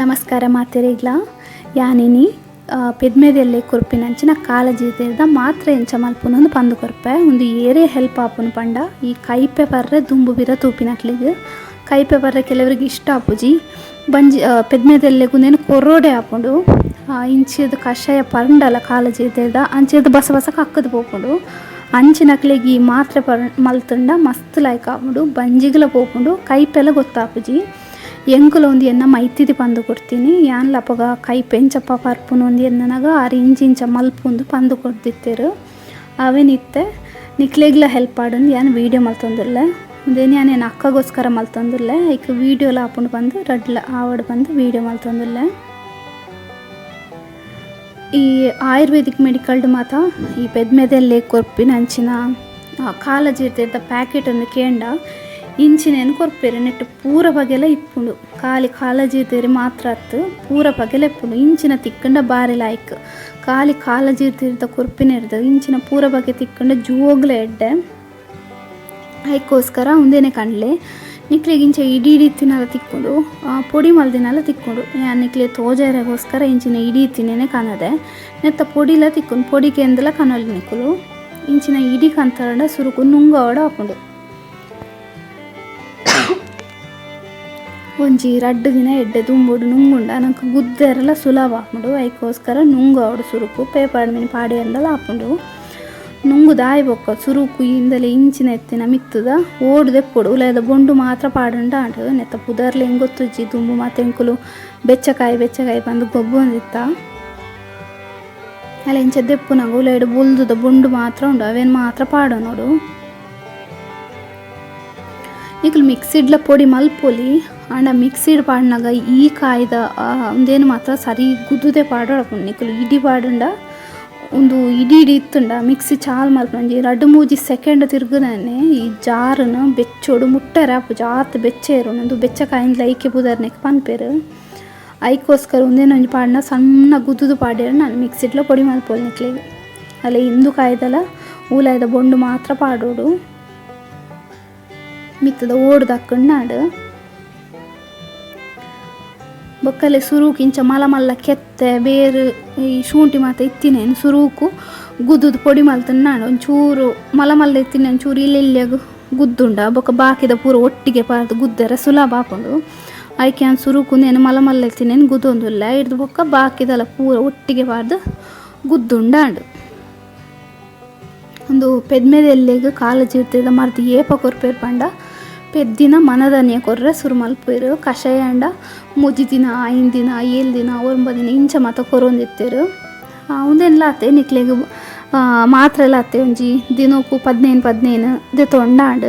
ನಮಸ್ಕಾರ ಮಾತೆರೆಗ್ಲ ಯಾನಿನಿ ಪೆದ್ಮೆದೆಲ್ಲೆ ಕೊರ್ಪಿನಂಚಿನ ಕಾಲಜೀತೆರ್ದ ಮಾತ್ರೆ ಎಂಚ ಮಲ್ಪುನು ಪಂದು ಕೊರ್ಪೆ. ಉಂದು ಏರೇ ಹೆಲ್ಪ್ ಆಪುನು ಪಂಡ ಈ ಕೈಪೆ ಪರ್ರೆ ದುಂಬು ಬಿರ ತೂಪಿನಕ್ಲೆಗ್ ಕೈಪೆ ಪರ್ರೆ ಕೆಲವರಿಗೆ ಇಷ್ಟ ಆಪುಜಿ. ಬಂಜಿ ಪೆದ್ಮೆದೆಲ್ಲೆಗ್ ಉಂದೆನ್ ಕೊರೊಡೆ ಆಪುಂಡು. ಇಂಚಿದ ಕಷಾಯ ಪರ್ಂಡಲ ಕಾಲಜೀತೆರ್ದ ಅಂಚಿರ್ದ್ ಬಸ ಬಸ ಕಕ್ಕದ್ ಪೋಪುಂಡು. ಅಂಚಿನಕ್ಲೆಗ್ ಈ ಮಾತ್ರೆ ಪರ್ ಮಲ್ತುಂಡ ಮಸ್ತ್ ಲಾಯ್ಕ್ ಆಪುಂಡು. ಬಂಜಿಗ್ಲ ಪೋಪುಂಡು, ಕೈಪೆಲ ಗೊತ್ತಾಪುಜಿ. ಎಂಕುಲ ಉಂದು ಎನ್ನ ಮೈತಿದಿ ಪಂದು ಕೊರ್ತೀನಿ. ಯಾನ್ಲ ಅಪಗ ಕೈಪೆ ಎಂಚಪ್ಪ ಪರ್ಪುನು ಉಂದು ಎನ್ನನಗ ಆರ್ ಇಂಚ ಇಂಚ ಮಲ್ಪುಂದು ಪಂದು ಕೊರ್ದಿತ್ತೆರ್. ಅವೆನಿತ್ತೆ ನಿಕ್ಲೆಗ್ಲ ಹೆಲ್ಪ್ ಆಡುಂದು ಯಾನ್ ವೀಡಿಯೋ ಮಲ್ತೊಂದುಲ್ಲೆ. ಉಂದೆನ್ ಯಾನ್ ಎನ್ನ ಅಕ್ಕಗೋಸ್ಕರ ಮಲ್ತೊಂದುಲ್ಲೆ. ಐಕ್ ವೀಡಿಯೋಲ ಆಪುಂಡು ಪಂದು ರಡ್ಲ ಆವಡ್ ಪಂದು ವೀಡಿಯೋ ಮಲ್ತೊಂದುಲ್ಲೆ. ಈ ಆಯುರ್ವೇದಿಕ್ ಮೆಡಿಕಲ್ಡ್ ಮಾತ ಈ ಪೆದ್ಮೆದೆಲ್ಲೆ ಕೊರ್ಪಿನ ಅಂಚಿನ ಕಾಲಜೀರ್ದ ಪ್ಯಾಕೆಟ್ ಅನ್ನು ಕೇಂಡ ಇಂಚಿನೇನು ಕೊರ್ಪೆರ್. ನೆಟ್ ಪೂರ ಬಗೆಲ ಇಪ್ಪುಂಡು. ಖಾಲಿ ಕಾಲಜೀರ್ದೇರಿ ಮಾತ್ರ ಅತ್ತು, ಪೂರ ಬಗೆಲ ಇಪ್ಪುಂಡು. ಇಂಚಿನ ತಿಕ್ಕಂಡ ಬಾರಿ ಲಾಯ್ಕ್. ಖಾಲಿ ಕಾಲಜೀರ್ದ ಕೊರ್ಪಿನೆರ್ದ್ ಇಂಚಿನ ಪೂರ ಬಗೆ ತಿಕ್ಕಂಡ ಜೋಗ್ಲ ಎಡ್ಡೆ. ಐಕ್ಕೋಸ್ಕರ ಉಂದೆನೆ ಕಣ್ಲೆ. ನಿಕ್ಲೆಗ್ ಇಂಚ ಇಡೀ ಇಡೀ ತಿನ್ನಲ ತಿಕ್ಕುಂಡು, ಪೊಡಿ ಮಲ್ದಿನಲ ತಿಕ್ಕುಂಡು. ಯಾನ್ ನಿಕ್ಲೆ ತೋಜಾರೆಗೋಸ್ಕರ ಇಂಚಿನ ಇಡೀ ತಿನ್ನೇನೆ ಕನದೆ. ನೆತ್ತ ಪೊಡಿಲ ತಿಕ್ಕುಂಡು, ಪೊಡಿ ಕೇಂದಲ ಕನೊಲಿ ನಿಕುಲು. ಇಂಚಿನ ಇಡೀ ಕಂತರಂಡ ಸುರುಕು ನುಂಗವಡ ಆಪುಂಡು. ಒಂಜಿ ರಡ್ಡ್ ದಿನ ಎಡ್ಡೆ ದುಂಬುಡು ನುಂಗುಂಡ ನಂಕ್ ಗುದ್ದೆರೆಲ ಸುಲಭ ಆಪುಂಡು. ಐಕ್ಕೋಸ್ಕರ ನುಂಗವಡು ಸುರುಕು ಪೇಪರ್ ಮಿನಿ ಪಾಡಿಯಂಡಲ ಆಪುಂಡು. ನುಂಗು ದಾಯಿ ಬೊಕ್ಕ ಸುರುಕು ಇಂದಲೆ ಇಂಚಿನ ಎತ್ತಿನ ಮಿತ್ತುದ ಓಡು ದೆಪ್ಪೊಡು. ಉಲಯದ ಬೊಂಡು ಮಾತ್ರ ಪಾಡುಂಡ ಆಂಡ್. ನೆತ್ತ ಪುದರ್ಲ ಎಂಕ್ ಗೊತ್ತುಜ್ಜಿ. ದುಂಬು ಮಾತ ಎಂಕುಲು ಬೆಚ್ಚಕಾಯಿ ಬೆಚ್ಚಕಾಯಿ ಪಂದ್ ಗೊಬ್ಬೊಂದಿತ್ತ. ಅಲ್ಲ ಇಂಚ ದೆಪ್ಪುನಗ ಉಲಯಡ್ ಬೊಲ್ದುದ ಬೊಂಡು ಮಾತ್ರ ಉಂಡು, ಅವೇನ್ ಮಾತ್ರ ಪಾಡೊನೊಡು. ನಿಕುಲು ಮಿಕ್ಸಿಡ್ಲ ಪೊಡಿ ಮಲ್ಪೊಲಿ, ಆಂಡ ಮಿಕ್ಸಿಡ್ ಪಾಡ್ನಗ ಈ ಕಾಯ್ದ ಉಂದೇನು ಮಾತ್ರ ಸರಿ ಗುದ್ದುದೆ ಪಾಡೊಡಪುಂಡು. ನಿಕುಲು ಇಡಿ ಪಾಡುಂಡ ಉಂದು ಇಡಿ ಇಡಿ ಇತ್ತುಂಡ ಮಿಕ್ಸಿ ಚಾಲ್ ಮಲ್ಪುನ ರಡ್ಡ್ ಮೂಜಿ ಸೆಕೆಂಡ್ ತಿರ್ಗುನನೆ ಈ ಜಾರುನು ಬೆಚ್ಚೊಡು ಮುಟ್ಟರೆ ಆಪುಜಿ, ಆತ್ ಬೆಚ್ಚ ಇರುಂಡು. ಉಂದು ಬೆಚ್ಚ ಕಾಯಿಂದ್ ಲೈಕೆ ಪುದರ್ನೆಕ್ ಪನ್ಪೆರ್. ಐಕೋಸ್ಕರ ಉಂದೇನು ಒಂಜಿ ಪಾಡ್ನ ಸಣ್ಣ ಗುದ್ದುದು ಪಾಡ್ಯರ ನಾನು ಮಿಕ್ಸಿಡ್ಲ ಪೊಡಿ ಮಲ್ಪೊಲಿ ನಿಕ್ಲೆಗ್. ಅಲ್ಲ ಇಂದು ಕಾಯ್ದಲ ಉಲಾಯ್ದ ಬೊಂಡು ಮಾತ್ರ ಪಾಡೊಡು. ಮಿತ್ತದ ಓಡು ದಕ್ಕುಂಡು ಬೊಕ್ಕಲೆ ಸುರುಕು ಇಂಚ ಮಲ್ಲ ಮಲ್ಲ ಕೆತ್ತೆ ಬೇರು ಈ ಶುಂಠಿ ಮಾತ ಇತ್ತಿನೇನು ಸುರುಕು ಗುದ್ದುದು ಪೊಡಿ ಮಲ್ತುಂಡು. ಒಂಚೂರು ಮಲ್ಲ ಮಲ್ಲ ಇತ್ತಿನ ಒಂಚೂರು ಇಲ್ಲೆಲ್ಯಗ್ ಗುದ್ದುಂಡ ಬೊಕ್ಕ ಬಾಕಿದ ಪೂರ ಒಟ್ಟಿಗೆ ಪಾರ್ದ್ ಗುದ್ದೆರೆ ಸುಲಭ ಆಪುಂಡು. ಐಕೆ ಯಾನ್ ಸುರುಕು ನೇನು ಮಲ್ಲ ಮಲ್ಲ ಇತ್ತಿನೇನು ಗುದ್ದೊಂದುಲ್ಲೆ. ಐಡ್ದ್ ಬೊಕ್ಕ ಬಾಕಿದಲ ಪೂರ ಒಟ್ಟಿಗೆ ಪಾರ್ದ್ ಗುದ್ದುಂಡಾಂಡ್. ಉಂದು ಪೆದ್ಮೆದೆಲ್ಲೆಗ್ ಕಾಲಜೀರ್ದ ಮರ್ದ್ ಏಪ ಕೊರ್ಪೆರ್ ಪಂಡ ಪೆದ್ದಿನ ಮನದನಿಯ ಕೊರ್ರೆ ಸುರು ಮಲ್ಪುವೆರ್. ಕಷಾಯ ಆಂಡ 3 ದಿನ 5 ದಿನ 7 ದಿನ 9 ದಿನ ಇಂಚ ಮಾತ ಕೊರೊಂದಿತ್ತೆರ್. ಉಂದೆನ್ಲ ಆತೆ ನಿಕ್ಲೆಗ್ ಮಾತ್ರೆಲ ಆತೆ ಒಂಜಿ ದಿನೊಕು 15 15 ದೆತೊಂಡಾಂಡ್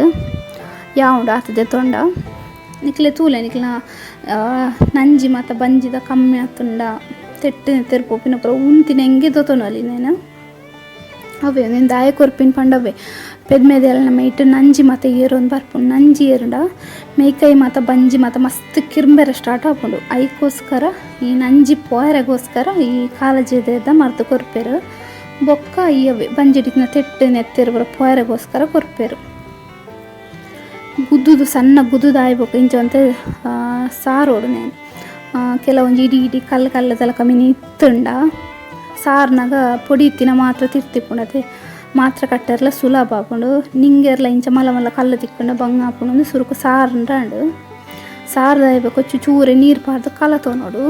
ಯಾವುಂಡು ಆತ್ ದೆತೊಂಡ. ನಿಕ್ಲೆ ತೂಲೆ ನಿಕ್ಲ್ನ ನಂಜಿ ಮಾತ ಬಂಜಿದ ಕಮ್ಮಿ ಆತುಂಡ ತೆಟ್ಟ್ ನೆತ್ತೆರ್ ಪೋಪಿನ ಪೂರ ಉಂತಿನ ಎಂಗೆ ದೆತೊನೊಲಿ ನೇನು. ಅವೇ ಉಂದೆನ್ ದಾಯೆ ಕೊರ್ಪಿನ ಪಂಡ ಅವೇ ಪೆದ್ಮೆದೆಲ್ನ ಮೈಟ್ ನಂಜಿ ಮಾತ ಏರೊಂದು ಬರ್ಪುಂಡು. ನಂಜಿ ಏರುಂಡ ಮೈಕೈ ಮಾತ ಬಂಜಿ ಮಾತ ಮಸ್ತ್ ಕಿರ್ಂಬೆರೆ ಸ್ಟಾರ್ಟ್ ಆಪುಂಡು. ಐಕೋಸ್ಕರ ಈ ನಂಜಿ ಪೋಯರೆಗೋಸ್ಕರ ಈ ಕಾಲಜೀರ್ದ ಮರ್ದ್ ಕೊರ್ಪೆರ್. ಬೊಕ್ಕ ಈ ಅವೇ ಬಂಜಿಡಿತ್ತಿನ ತೆಟ್ಟ್ ನೆತ್ತೆರ್ ಪೂರ ಪೋಯರೆಗೋಸ್ಕರ ಕೊರ್ಪೆರ್. ಗುದ್ದುದು ಸಣ್ಣ ಗುದ್ದುದು ಆಯಿ ಬೊಕ್ಕ ಇಂಚ ಒಂತೆ ಸಾರೋಡು ನೇನು. ಕೆಲವೊಂಜಿ ಇಡೀ ಇಡೀ ಕಲ್ಲು ಕಲ್ಲು ತಲಕ ಮಿನಿ ಇತ್ತುಂಡ ಸಾರ್ನಾಗ ಪೊಡಿ ಇತ್ತಿನ ಮಾತ್ರ ತಿರ್ತಿಪ್ಪುಂಡು. ಅತೆ ಮಾತ್ರ ಕಟ್ಟೆರ್ಲ ಸುಲಭ ಆಪುಂಡು. ನಿಂಗೆರ್ಲ ಇಂಚ ಮಲ್ಲ ಮಲ್ಲ ಕಲ್ಲು ತಿಕ್ಕುಂಡ ಬಂಗ ಆಪುಂಡು. ಸುರುಕು ಸಾರುಂಡಾಂಡ್. ಸಾರ್ದಾಯಿ ಬೊಕ್ಕ ಚೂರೆ ನೀರು ಪಾಡ್ದ್ ಕಲತೊನೊಡು.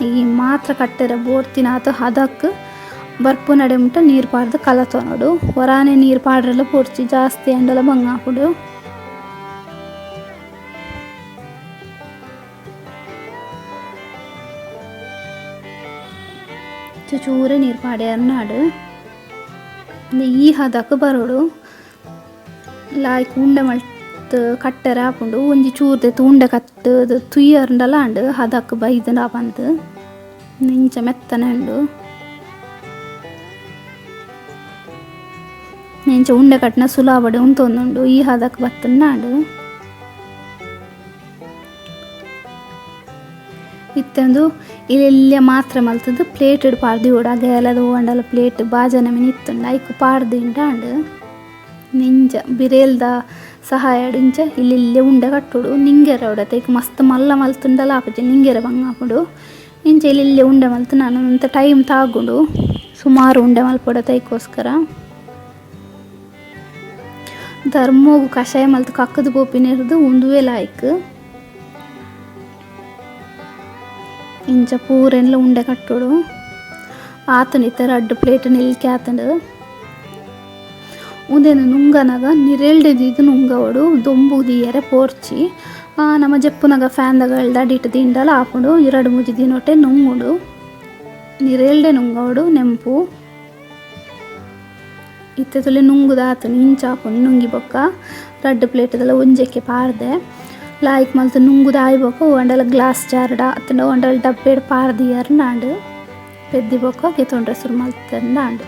ಈ ಮಾತ್ರ ಕಟ್ಟೆರೆ ಬೋಡ್ತಿನಾತ್ ಹದಕ್ ಬರ್ಪುನಡೆ ಮುಟ್ಟ ನೀರು ಪಾಡ್ದ್ ಕಲತೊನೊಡು. ಒರಾನೆ ನೀರು ಪಾಡ್ರೆಲ ಪೊಡ್ಚಿ, ಜಾಸ್ತಿ ಆಂಡಲ ಬಂಗ ಆಪುಂಡು. ಚೂರೆ ನೀರು ಪಾಡ್ಯಾರ್ನಾಡು ಈ ಹದಕ್ ಬರೋಡು. ಲಾಯ್ಕ್ ಉಂಡೆ ಮಲ್ತ್ ಕಟ್ಟೆರೆ ಆಪುಂಡು. ಒಂಜಿ ಚೂರು ದೆತ್ತ್ ಉಂಡೆ ಕಟ್ಟ್ ತುಯ್ಯರ್ಂಡಲ ಆಂಡ್ ಹದಕ್ ಬೈದ್ಂಡ ಪಂದ್. ಇಂಚ ಮೆತ್ತನೆ ಉಂಡು. ಇಂಚ ಉಂಡೆ ಕಟ್ಟ್ನ ಸುಲಭಡ್ ಉಂತೊಂದುಂಡು. ಈ ಹದಕ್ ಬತ್ತುಂಡ ಆಂಡ್. ಇತ್ತೊಂದು ಇಲ್ಲೆಲ್ಲ ಮಾತ್ರೆ ಮಲ್ತುದು ಪ್ಲೇಟ್ ಪಾಡ್ದ್ ದೀವೊಡು. ಅಗೇಲದ ಒವ್ವಾಂಡಲ ಪ್ಲೇಟ್ ಬಾಜನ ಮಿನಿ ಇತ್ತುಂಡ ಐಕ್ ಪಾಡ್ದಿಂಡ ಆಂಡ್. ನಿಂಚ ಬಿರೇಲ್ದ ಸಹಾಯಡ್ ಇಂಚ ಇಲ್ಲ್ ಉಂಡೆ ಕಟ್ಟೊಡು. ನಿಂಗೆರೆ ಆವಡ್ ಐಕ್ ಮಸ್ತ್ ಮಲ್ಲ ಮಲ್ತುಂಡಲ ಆಪುಜಿ, ನಿಂಗೆರೆ ಬಂಗ ಆಪುಂಡು. ಇಂಚ ಇಲ್ಲ್ ಉಂಡೆ ಮಲ್ತ್ ನಾನು ಒಂತೆ ಟೈಮ್ ತಾಗುಂಡು, ಸುಮಾರು ಉಂಡೆ ಮಲ್ಪೊಡತ ಐಕೋಸ್ಕರ. ಧರ್ಮೊಗು ಕಷಾಯ ಮಲ್ತ್ ಕಕ್ಕದು ಪೋಪಿನೆರ್ದ್ ಉಂದುವೇ ಲಾಯ್ಕ್. ಇಂಚ ಪೂರೆನ್ಲ ಉಂಡೆ ಕಟ್ಟೊಡು. ಆತುಂಡು ಇತ್ತೆ ರಡ್ಡ್ ಪ್ಲೇಟ್ ನಿಲ್ಕೆ ಆತುಂಡು. ಉಂದೆನ್ ನುಂಗನಗ ನಿರೆಲ್ಡೆ ದೀದ್ ನುಂಗವೊಡು, ದೊಂಬು ದೀಯರೆ ಪೋರ್ಚಿ. ನಮ ಜೆಪ್ಪುನಗ ಫ್ಯಾನ್ ದ ಅಡಿಟ್ ದೀಂಡಲ ಆಪುಂಡು. ರಡ್ಡ್ ಮೂಜಿ ದಿನೊಟೆ ನುಂಗುಂಡು. ನಿರೆಲ್ಡೆ ನುಂಗವೊಡು ನೆಂಪು. ಇತ್ತೆ ತೂಲೆ ನುಂಗುದ ಆತುಂಡು, ಇಂಚ ಆಪುಂಡು ನುಂಗಿ ಬೊಕ್ಕ. ರಡ್ಡ್ ಪ್ಲೇಟ್ದಲ ಒಂಜೆಕ್ಕೆ ಪಾರ್ದೆ. ಲಾಯ್ಕ್ ಮಲ್ತ್ ನುಂಗುದ ಆಯಿ ಬೊಕ್ಕ ಒವ್ವಾಂಡಲ ಗ್ಲಾಸ್ ಜಾರ್ಡ ಅತ್ತುಂಡ ಒವ್ವಾಂಡಲ ಡಬ್ಬೆಡ್ ಪಾರ್ದಿಯರ್ಂಡ ಆಂಡ್. ಪೆದ್ದಿ ಬೊಕ್ಕ ಗೆತೊಂಡ್ರೆ ಸುರು ಮಲ್ತಂಡ ಆಂಡ್.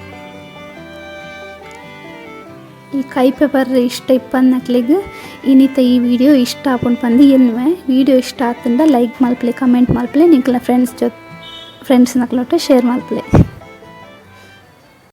ಈ ಕೈಪೆ ಪರ್ರೆ ಇಷ್ಟ ಇಪ್ಪನ್ನಕ್ಲೆಗ್ ಇನಿತ ಈ ವಿಡಿಯೋ ಇಷ್ಟ ಆಪುಂಡು ಪಂದ್ ಎನ್ನುವೆ. ವಿಡಿಯೋ ಇಷ್ಟ ಆತುಂಡ ಲೈಕ್ ಮಲ್ಪುಲೆ, ಕಮೆಂಟ್ ಮಲ್ಪುಲೆ, ನಿಕ್ಲೆನ ಫ್ರೆಂಡ್ಸ್ ಜೊತೆ ಫ್ರೆಂಡ್ಸ್ ನಕ್ಲೊಟ್ಟು ಶೇರ್ ಮಲ್ಪುಲೆ.